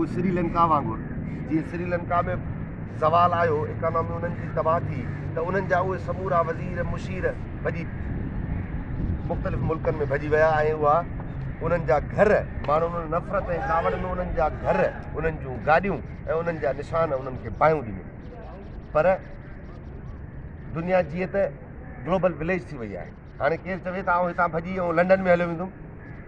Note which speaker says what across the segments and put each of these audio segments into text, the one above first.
Speaker 1: اهي سري لنڪا وانگر جيئن سري لنڪا ۾ زوال آيو اڪانامي انهن جي تباهه ٿي ته انهن جا اهي سمورا وزير مشير ڀڄي مختلف ملڪن ۾ ڀڄي ويا ۽ اها انهن جا گهر ماڻهن ان نفرت ۽ ڪاوڙ ۾ انهن جا گهر انهن جون گاڏيون ۽ انهن جا نشان انهن کي باهيون ڏنيون پر دنيا جيئن ته گلوبل وليج ٿي وئي آهي هاڻي ڪير چوي ته آئون هتان ڀڄي ۽ لنڊن ۾ هليو ويندم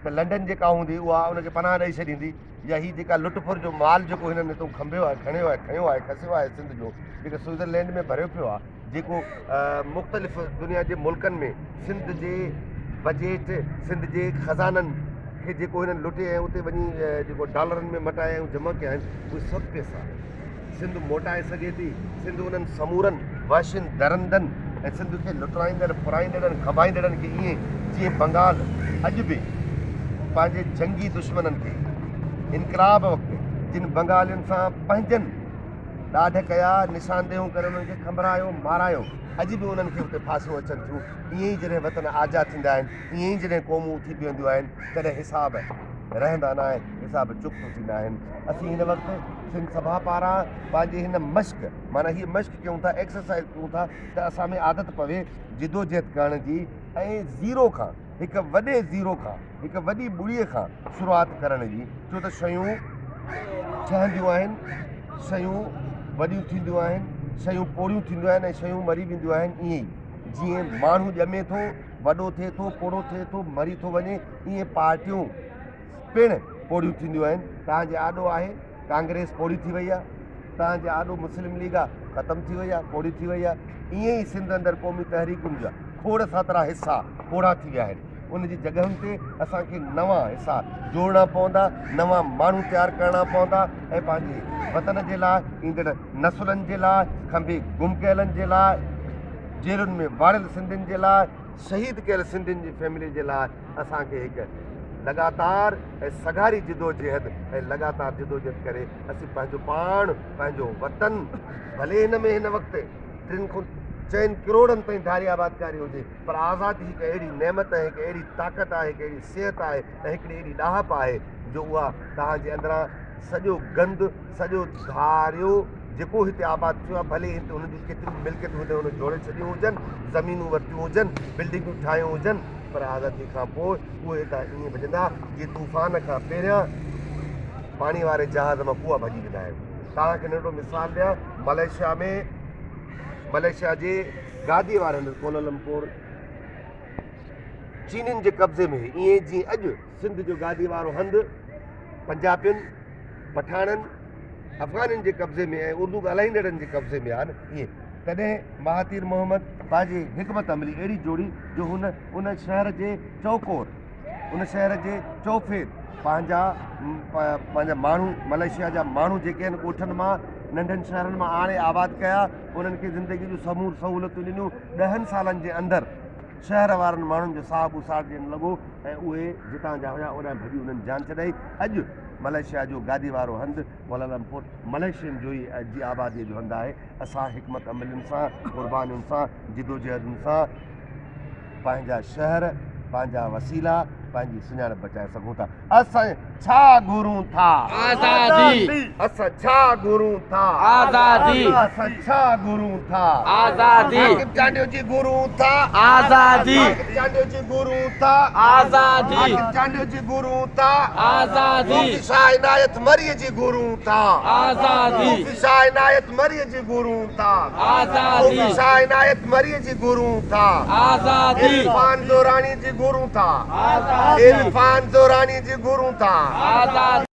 Speaker 1: ته لنڊن جيڪا هوندي اها ان کي پناهه ڏئي ڇڏيندي يا هي جيڪا لٽ ڦر جو مال جيڪو هنن هتو کنڀيو آهي کڻيو آهي کنيو آهي کسيو آهي سنڌ جو جيڪو سوئزرلينڊ ۾ ڀريو پيو آهي جيڪو مختلف دنيا جي ملڪن ۾ سنڌ جي بجيٽ سنڌ جي خزانن کي جيڪو هنن لٽي ۽ اتي وڃي جيڪو ڊالرن ۾ مٽائي ۽ جمع ڪيا آهن اهي سڀ پيسا سنڌ موٽائي سگهي ٿي، سنڌ انهن سمورن وحشين درندن ۽ سنڌ کي لٽرائيندڙ، ڦرائيندڙن، کنڀائيندڙن کي ائين جيئن بنگال اڄ به پنهنجي جنگي دشمنن کي انقلاب وقت جن بنگالين سان پنهنجن ڏاڍ ڪيا، نشاندهيون ڪري انهن کي کنڀرايو، مارايو، اڄ به انهن کي اتي ڦاسيون اچن ٿيون، ائين ئي جڏهن وطن آجا ٿيندا آهن، ائين ئي جڏهن قومون اٿي بيهنديون آهن، تڏهن حساب رهندا ناهن، حساب چڪتو ٿيندا آهن. اسين هن وقت سنڌ سڀا پاران پنهنجي هن مشق معنيٰ هيء مشق ڪيون ٿا، ايڪسرسائيز ڪيون ٿا ته اسان ۾ عادت پوي جدوجهد ڪرڻ جي ۽ زيرو کان هڪ وڏي زيرو کان هڪ وڏي ٻڙيء کان شروعات ڪرڻ جي ڇو ته شيون ٺهنديون آهن، شيون وڏيون ٿينديون آهن، شيون پوڙهيون ٿينديون آهن ۽ شيون مري وينديون آهن ائين ئي جيئن ماڻهو ڄمي ٿو، وڏو ٿئي ٿو، پوڙهو ٿئي ٿو، مري ٿو وڃي ائين پارٽيون پڻ پوڙهيون ٿينديون آهن. توهان جي آڏو آهي ڪانگريس پوڙهي ٿي وئي آهي، توهان جي آڏو مسلم ليگ آ ختم ٿي وئي آهي، پوڙهي ٿي وئي آهي. ائين ئي سنڌ اندر قومي تحريڪن جا کوڙ ساترا حصا پوڙها ٿي ويا آهن. ان جي جڳهن تي اسان کي نوان حصا جوڙڻا پوندا، نوان ماڻهو تيار ڪرڻا پوندا ۽ پنهنجي وطن جي لاء، ايندڙ نسلن جي لاء، کنڀي گم ڪيلن جي لاء، جيلن ۾ واڙيل سنڌين جي لاء، شهيد ڪيل سنڌين جي فيملي جي لاء اسان کي هڪ لڳاتار ۽ سگهاري جدوجهد ۽ لڳاتار جدوجهد ڪري اسين پنهنجو پاڻ پنهنجو وطن ڀلي هن ۾ هن وقت ٽن کان چئن ڪروڙن تائين ڌاري آبادڪاري هجي پر آزادي هڪ اهڙي نعمت ۽ هڪ اهڙي طاقت آهي هڪ اهڙي صحت آهي ۽ هڪڙي اهڙي ڏاهپ آهي جو اها توهان جي اندران سڄو گند سڄو ڌاريو جيڪو هتي آباد ٿيو آهي ڀلي هتي هن جون ڪيتريون به ملڪيتون هتي هن جوڙي ڇڏيون هجن، زمينون ورتيون هجن، بلڊنگون ٺاهيون هجن پر آزادي کان پوء اهي هتان ائين ڀڄندا جيئن طوفان کان پهريان پاڻي واري جهاز مان ڪوئا ڀڄي ويندا آهن. توهان کي ننڍڙو مثال ڏيان ملائيشيا ۾ ملائيشيا جي گادي واري هنڌ ڪولالمپور چينين جي قبضي ۾ هئي ائين جيئن اڄ سنڌ جو گادي وارو هنڌ پنجابين، پٺاڻن، افغانين جي قبضي ۾ ۽ اردو ڳالهائيندڙن جي قبضي ۾ آهن اهي تڏهن مهاتير محمد پنهنجي حڪمت عملي اهڙي جوڙي جو هن ان شهر جي چوڪور ان شهر جي چوڦير پنهنجا پنهنجا ماڻهو ملائيشيا جا ماڻهو جيڪي آهن ڳوٺن مان ننڍن شهرن مان آڻي آباد ڪيا انهن کي زندگي جون سمور سهولتون ڏنيون ڏهن سالن جي اندر شهر وارن ماڻهن جو ساهه ٻوساٽجڻ لڳو ۽ اهي جتان جا هيا اوڏانهن ڀڄي انهن جان ڇڏائي. اڄ ملائيشيا جو گادي وارو هنڌ ڪوالالمپور ملائيشين جو ئي جي آباديء جو هنڌ آهي. اسان حڪمت عملين سان، قربانين سان، جدوجهدن سان پنهنجا شهر، پنهنجا وسيلا، پنهنجي سڃاڻپ بچائي سگهون ٿا. اسان ڇا گهرون ٿا؟
Speaker 2: آزادي.
Speaker 1: اسان ڇا گهرون ٿا؟
Speaker 2: آزادي.
Speaker 1: اسان ڇا گهرون ٿا؟
Speaker 2: آزادي.
Speaker 1: عاقب چانڊيو جي گهرون ٿا.
Speaker 2: آزادي.
Speaker 1: عاقب چانڊيو جي گهرون ٿا.
Speaker 2: آزادي.
Speaker 1: عاقب چانڊيو جي گهرون ٿا.
Speaker 2: آزادي.
Speaker 1: صوفي شاهه عنايت مريء جي گهرون ٿا.
Speaker 2: آزادي.
Speaker 1: صوفي شاهه عنايت مريء جي گهرون ٿا.
Speaker 2: آزادي.
Speaker 1: صوفي شاهه عنايت مريء جي گهرون ٿا.
Speaker 2: آزادي.
Speaker 1: عرفان زوراڻي جي گهرون ٿا.
Speaker 2: آزادي.
Speaker 1: عرفان زوراڻي جي گهرون ٿا.
Speaker 2: آزادي.